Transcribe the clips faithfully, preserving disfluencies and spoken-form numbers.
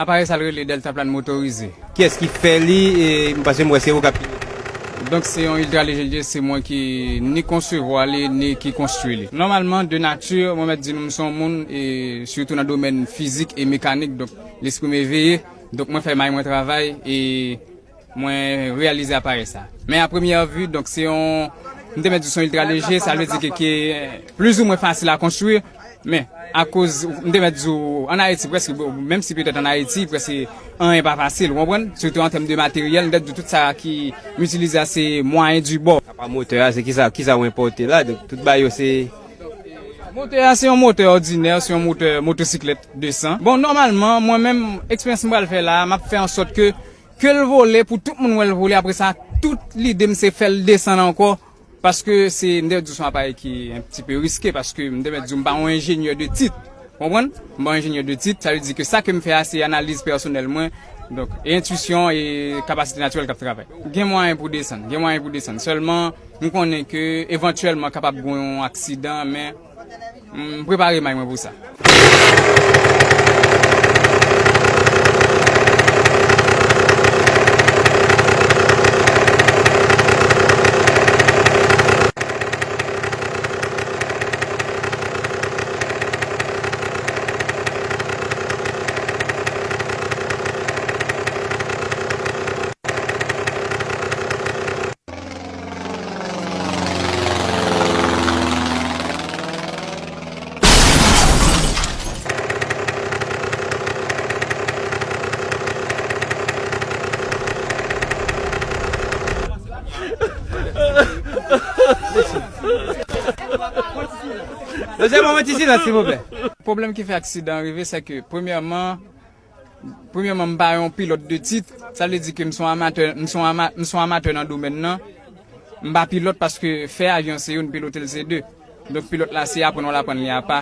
Aparèy sa l rele Deltaplane motorize. Kiyès ki fè li? E, m panse m wè se ou k ap pilote. Donk, se yon iltra leje l ye, se mwen ki ni konsevwa li, ni ki konstwi li. Nòmalman, de nati, mwen mèt di nou, m se yon moun, e sitou nan domèn fizik e mekanik, donk, lespri m eveye. Donk, mwen fè may mwen travay, e mwen reyalize aparèy sa. Men a premyè vi, donk, se yon, m te mèt di se yon iltra leje, sa vle di ke, ke plizoumwen fasil a konstwi, men akoz, m te mèt di w, ann Ayiti, prèske, menm si petèt ann Ayiti, prèske anyen pa fasil, ou konprann? Sitou an tèm de materyèl, m te di w tout sa ki m itilize a, se mwayen di bò. Apa motè a, se kisa, kisa w enpòte la? Donk, tout bagay yo se Motè a, se yon motè òdinè, se yon motè motosiklèt desan. Bon, nòmalman, mwen menm, eksperyans m pral fè la, m ap fè an sòt ke, ke l vole pou tout moun wè l vole. Apre sa, tout lide m se fè l desann ankò, paske se, m te di w se yon aparèy ki un petit peu risqué, paske m te mèt di w m pa yon enjenyè de tit. Konprann? M pa yon enjenyè de tit, sa vle di ke sa ke m fè a, se analiz pèsonèl mwen, donk, e entwisyon e kapasite natirèl k ap travay. Gen mwayen pou desann, gen mwayen pou desann. Sèlman, m konnen ke evantyèlman kapab gen yon aksidan, men m prepare may mwen pou sa. Dèzyèm moman ti silans, silvouplè. Pwoblèm ki fè aksidan an rive, se ke, premyèman, Premyèman, m pa yon pilòt de tit. Sa vle di ke m se yon amatè, m se yon ama-, m se yon amatè nan domèn nan. M pa pilòt paske fè avyon se youn, pilote l se de. Donk, pilòt la se aprann w al aprann li apa.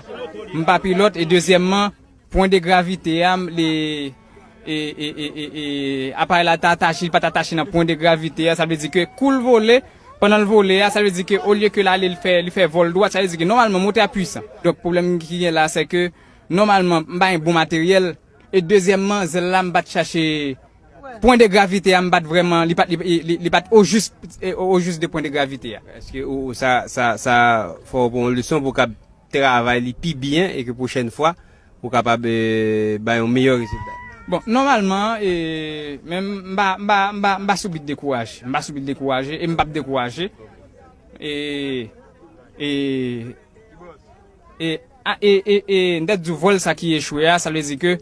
M pa pilòt, e dezyèmman, pwen de gravite a, m, li, e, e, e, e, e, aparèy la ta atache, li pa t atache nan pwen de gravite a. Sa vle di ke kou l vole, pandan l vole a, sa vle di ke olye ke l ale, li fè, li fè vòl dwat, sa vle di ke nòmalman motè a pwisan. Donk, pwoblèm ki gen la, se ke nòmalman, m pa gen bon materyèl. E dezyèmman, zèl la, m pa t chache pwen de gravite a, m pa t vrèman, li pa t, li, li, li pa t ojis, e, ojis de pwen de gravite a. Èske ou, ou sa, sa, sa fè w pran yon leson pou w kab travay li pi byen e ke pwochèn fwa, ou kapab, e, bay yon meyè rezilta? Bon, nòmalman, e, men m pa, m pa, m pa, m pa sou bit dekouraje. M pa sou bit dekouraje e m p ap dekouraje. E, e, E, a, e, e, e, m t ap di w vòl sa ki echwe a, sa vle di ke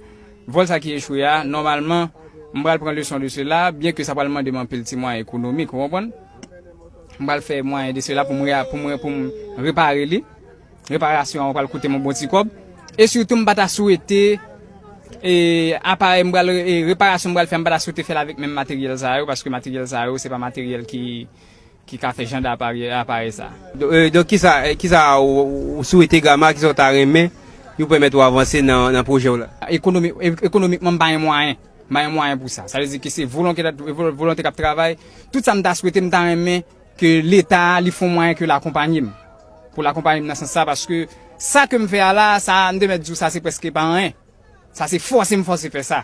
vòl sa ki echwe a, nòmalman, m pral pran leson de sela, byen ke sa pral mande m anpil ti mwayen ekonomik, ou konprann? M pral fè mwayen de sela pou m re-, pou m, pou m repare li. Reparasyon an pral koute m yon bon ti kòb. E sitou, m pa ta swete, e, aparèy m pral, e, reparasyon m pral fè, m pa ta swete fè l avèk menm materyèl sa yo, paske materyèl sa yo, se pa materyèl ki ki ka fè jan de aparèy, aparèy sa. Don-, e, donk, kisa, e, kisa ou, ou swete Gama, kisa w ta renmen yo pèmèt ou avanse nan, nan pwojè w la? Ekonomi-, e, ekonomikman, m pa gen mwayen. M pa gen mwayen pou sa. Sa vle di ke se volonte, vo-, volonte k ap travay. Tout sa m ta swete, m ta renmen ke Leta, li fè yon mwayen ke l akonpanye m. Pou l akonpanye m nan sans sa, paske sa ke m fè a la, sa, m te mèt di w, sa se prèske pa anyen. Sa se fòse m fòse fè sa.